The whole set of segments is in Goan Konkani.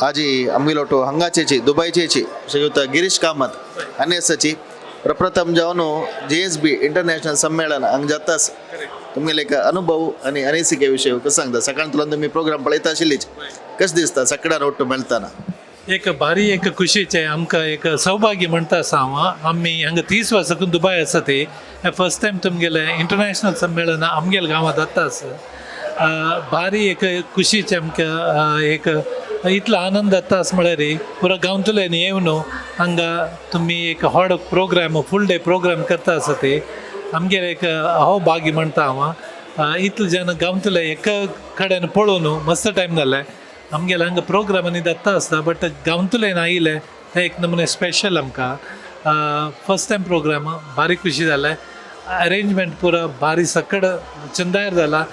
आजी आमगेलोटो हांगाचेची दुबयचेची श्रीयुत गिरीश कामत अनेसाची प्रप्रथम जावन जेएसबी इंटरनॅशनल संमेलन हांगा जातास. तुमगेले एक अनुभव आनी अनेसिके विशय कसो सांगता? सकाळ तुला तुमी प्रोग्राम पळयता आशिल्लीच, कशें दिसता सकाळ रोट्टो मेळताना? एक भारी एक खुशीचें आमकां एक सौभाग्य म्हणटा आसा हांव. आमी हांगा 30 वर्सां दुबाय आसा. ते फर्स्ट टायम तुमगेलें इंटरनॅशनल संमेलन आमगेले गांवांत जाता आसा. भारी एक खुशीचें आमकां, एक इतलो आनंद जाता आसा म्हळ्यार पुरो गांवतल्यान येवन हांगा तुमी एक व्हड प्रोग्राम, फूल डे प्रोग्राम करता आसा. ते आमगेलें एक हो भाग्य म्हणटा हांव. इतले जन गांवतले एका कडेन पळोवन मस्त टायम जालें. आमगेले हांगा प्रोग्रामांनी जाता आसता, बट गांवतल्यान आयिल्ले ते एक नमुने स्पेशल आमकां. फर्स्ट टायम प्रोग्राम, भारी खुशी जालें. अरेंजमेंट पुरो भारी सकड चंदायर जाला.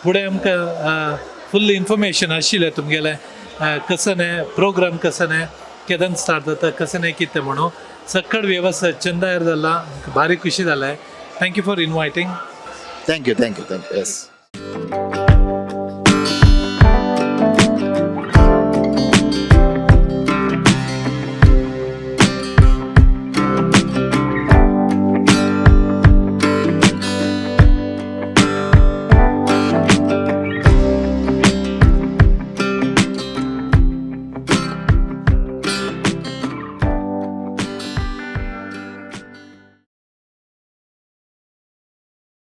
फुडें आमकां फुल इन्फॉर्मेशन आशिल्लें तुमगेलें, कसं न्ही प्रोग्राम, कसं न्ही केदन स्टार्ट जाता, कसं न्ही कितें म्हणून सकड वेवस्था चंदायर जाला. भारी खुशी जालें. Thank you for inviting. Thank you, thank you, thank you, yes.